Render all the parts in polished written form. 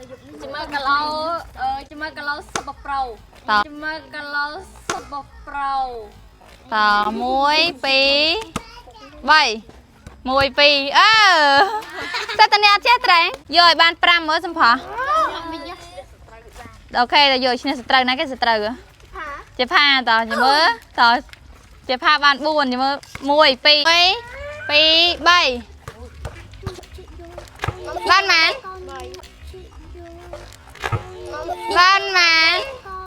ចាំមើលគីឡូអឺចាំមើលគីឡូសុបប្រូ ត ចាំមើលគីឡូសុបប្រូ ត1 2 3 1 2អឺសិតតអ្នកអត់ចេះត្រែងយកឲ្យបាន5មើលសំផស្សអូខេតែយកឈ្នះសត្រូវណាគេសត្រូវជាផាតចាំមើលតជាផាបាន4ចាំមើល1 2 2 3បានម៉ានបានម៉ាន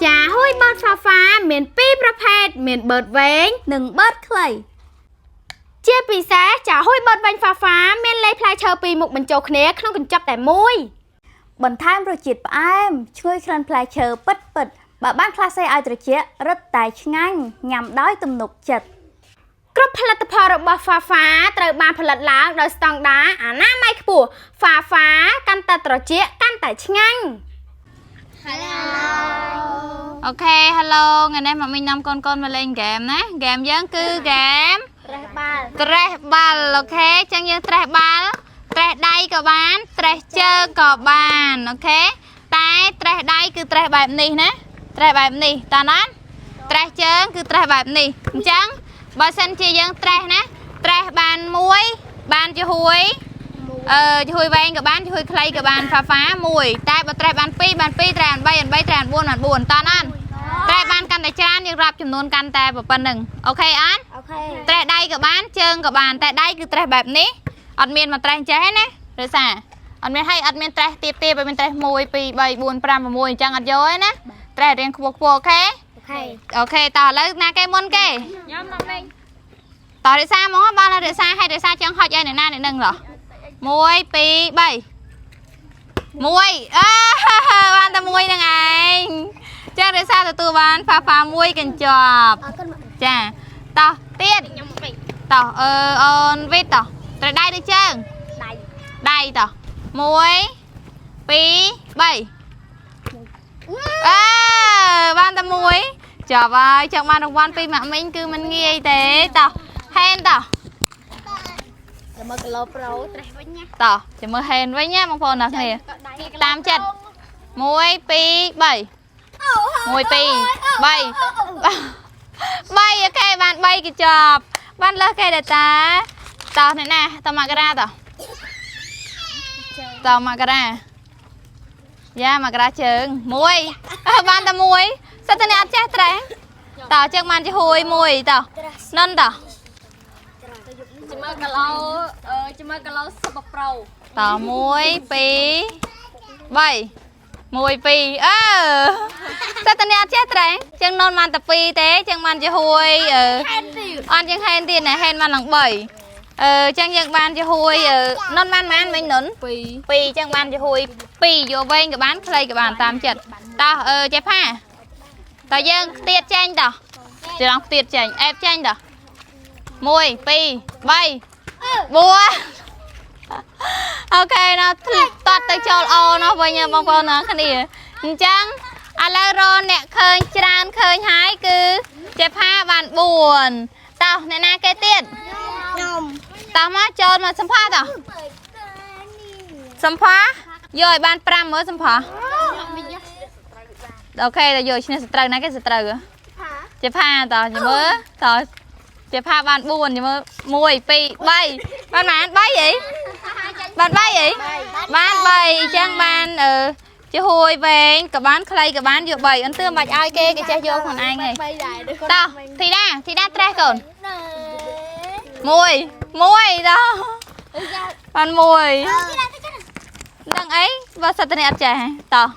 ចាហួយបឺតហ្វាហ្វាមានពីរប្រភេទមានបឺតវែង និងបឺតខ្លី ជាពិសេសចាហួយបឺតវែងហ្វាហ្វាមានលេខផ្លែឈើពីរមុខបញ្ចូលគ្នាក្នុងកញ្ចប់តែមួយ បន្ថែមរសជាតិផ្អែមឈ្ងុយក្លិនផ្លែឈើពិតពិតបើបានក្លាសេឲ្យត្រជាក់រឹតតែឆ្ងាញ់ញ៉ាំដោយទំនុកចិត្ត គ្រប់ផលិតផលរបស់ហ្វាហ្វាត្រូវបានផលិតឡើងដោយស្តង់ដារអនាម័យខ្ពស់ហ្វាហ្វាកាន់តែត្រជាក់កាន់តែឆ្ងាញ់ OK hello ថ្ងៃនេះមកមីងនាំកូនកូនមកលេងហ្គេមណាហ្គេមយើងគឺហ្គេម ត្រេះបាល់ ត្រេះបាល់ OK ចឹងយើងត្រេះបាល់ត្រេះដៃក៏បានត្រេះជើងក៏បាន OK តែត្រេះដៃគឺត្រេះបែបនេះណាត្រេះបែបនេះតើណាត្រេះជើងគឺត្រេះបែបនេះអញ្ចឹងបើសិនជាយើងត្រេះណាត្រេះបានមួយបានជាហួយអឺជាហួយវែងក៏បានជាហួយខ្លីក៏បានហ្វាហ្វាមួយតែបើត្រេះបាន2បាន2ត្រេះបាន3បាន3ត្រេះបាន4បាន4តើណាត្រេះបានកាន់តែច្រើនយើងរាប់ចំនួនកាន់តែប៉ុណ្្នឹង OK អត់ OK ត្រេះដៃក៏បានជើងក៏បានតែដៃគឺត្រេះបែបនេះអត់មានមកត្រេះចេះទេណាឬសាអត់មានឲ្យអត់មានត្រេះទៀបទៀបឲ្យមានត្រេះ1 2 3 4 5 6អញ្ចឹងអត់យកទេណាត្រេះរៀងខ្ពស់ខ្ពស់ OK OK OK តោះឥឡូវណាគេមុនគេ ញ៉ាំមកវិញ តោះរិសាហ្មងបានរិសាឲ្យរិសាចង់ហុចឲ្យអ្នកណាអ្នកនឹងឡោះ1 2 3 1អើបានតែមួយហ្នឹងឯងចារិសាទទួលបានហ្វាហ្វាមួយកញ្ចប់ អរគុណមក ចាតោះទៀត ញ៉ាំមកវិញ តោះអឺអូនវីតតោះត្រូវដៃឬជើង ដៃ ដៃតោះ1 2 3អើបានតែមួយចប់ហើយចង់បានរង្វាន់ពីម៉ាក់មីងគឺមិនងាយទេតោះហេនតោះ ចាំមើលគីឡូប្រូត្រេះវិញណា តោះចាំមើលហេនវិញណាបងប្អូនអ្នកគ្នាតាមចិត្ត1 2 3 1 2 3 3 OK បាន3កញ្ចប់បានលើសគេដែរតាតោះអ្នកណាតោះមករាតោះតោះមករាយ៉ាមករាជើងមួយអើបានតែមួយសិតតែអ្នកអត់ចេះត្រេះតោះជើងបានជាហួយមួយតោះនិនតោះ ចាំមើលគីឡូអឺចាំមើលគីឡូសុបប្រូ តោះ1 2 3 1 2អើសិតតែអ្នកអត់ចេះត្រេះជើងននបានតែ2ទេជើងបានជាហួយអឺ អត់ជាងហេនទៀតណាហេនបានឡើង3អឺចឹងយើងបានជាហួយអឺនុនបានបានមិញនុន 2 2ចឹងបានជាហួយ2យកវែងក៏បានខ្លីក៏បានតាមចិត្តតោះអឺចេះផាតោះយើងខ្ទាតចេញតោះច្រងខ្ទាតចេញអេបចេញតោះ1 2 3 4 OK ណោះតត់ទៅចូលអូណោះវិញបងប្អូនទាំងគ្នាអញ្ចឹងឥឡូវរកអ្នកឃើញច្រើនឃើញហើយគឺចេះផាបាន4តោះអ្នកណាគេទៀត ខ្ញុំ តោះមកចូលមកសំផស្សតោះសំផស្សយកឲ្យបាន5មើលសំផស្ស OK តែយកឈ្នះសត្រូវណាគេសត្រូវជាផាតោះចាំមើលតោះជាផាបាន4ចាំមើល1 2 3បានប៉ុន្មាន3អីបាន3អីបាន3អញ្ចឹងបានអឺជាហួយវែងក៏បានខ្លីក៏បានយក3អន្ទឿមិនបាច់ឲ្យគេគេចេះយកខ្លួនឯងឯងតោះធីតាធីតាត្រេះកូន មួយមួយដល់បានមួយនឹងអីបើសិតតែនេះអត់ចេះតោះ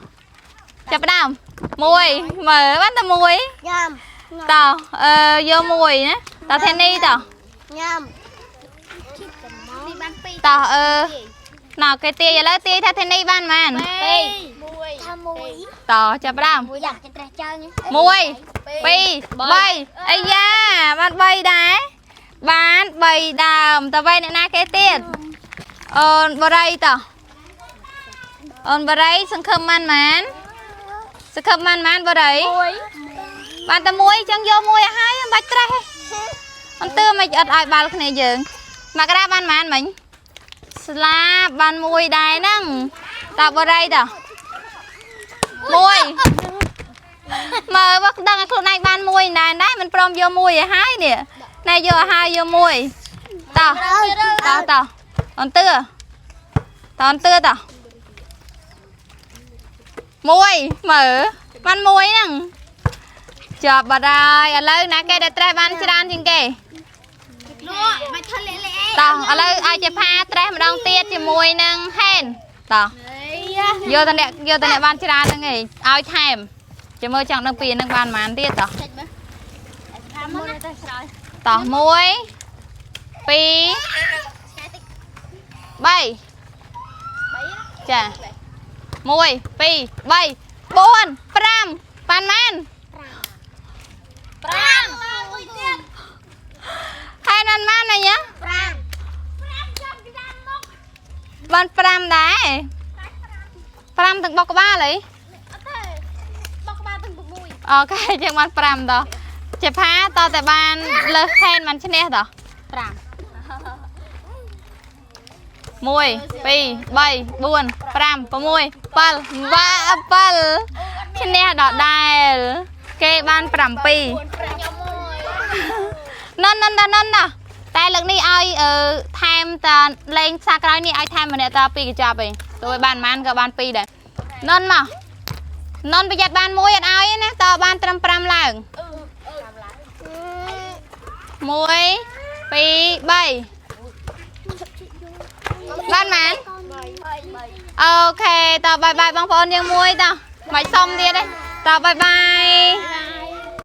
ចាប់ផ្ដើមមួយមើលបានតែមួយ ញ៉ាំ តោះអឺយកមួយណាតោះធានីតោះ ញ៉ាំ តោះអឺណៅគេទាយឥឡូវទាយថាធានីបានប៉ុន្មាន ថាមួយ តោះចាប់ផ្ដើម មួយយ៉ាចេះត្រេះជើង 1 2 3អាយ៉ាបាន3ដែរបាន3ដើមតើវិញអ្នកណាគេទៀតអូនបរិយតោះអូនបរិយសង្ឃឹមបានម៉ានសង្ឃឹមបានម៉ានបរិយបានតែមួយចឹងយកមួយឲ្យហើយមិនបាច់ត្រេះទេអន្ទឿមិនអត់ឲ្យបាល់គ្នាយើងមករាបានម៉ានមិញស្លាបបានមួយដែរហ្នឹងតើបរិយតោះ មួយមើលបើដឹងឲ្យខ្លួនឯងបានមួយដែរដែរមិនព្រមយកមួយឲ្យហើយនេះណែយកឲ្យហើយយកមួយតោះតោះតោះអនទឿតោះអនទឿតោះមួយមើលបានមួយហ្នឹងជាប់បាត់ហើយឥឡូវណាគេដែលត្រេះបានច្រើនជាងគេ នោះមិនធ្វើលេលេ តោះឥឡូវឲ្យជាផាត្រេះម្ដងទៀតជាមួយនឹងហេនតោះយកតអ្នកយកតអ្នកបានច្រើនហ្នឹងឯងឲ្យថែមចាំមើលចង់ដឹងពីហ្នឹងបានប៉ុន្មានទៀតតោះតោះ1 2 3ចា1 2 3 4 5បានប៉ុន្មាន 5មួយទៀត ហេនបានប៉ុន្មានណាញ៉ា 5 5ចាំក្តានមក បាន5ដែរ5ទាំងបុកក្បាលហី អត់ទេបោកក្បាលទាំង6 អូខេជាងបាន5តោះចេផាតតែបានលើសហេនបានឈ្នះតោះ 5 1 2 3 4 5 6 7 8 7ឈ្នះដដែលគេបាន7 ខ្ញុំមួយ នុននុននុននុនតោះតែលើកនេះឲ្យអឺថែមតាលេងសាក្រោយនេះឲ្យថែមម្នាក់តាពីរកញ្ចប់ឯងទោះឲ្យបានប៉ុន្មានក៏បានពីរដែរនុនមកនុនប្រយ័ត្នបានមួយអត់ឲ្យទេណាតបានត្រឹម5ឡើង 1 2 3បានមែនអូខេតោះបាយបាយបងប្អូនយើងមួយតោះមិនសុំទៀតទេតោះបាយបាយ។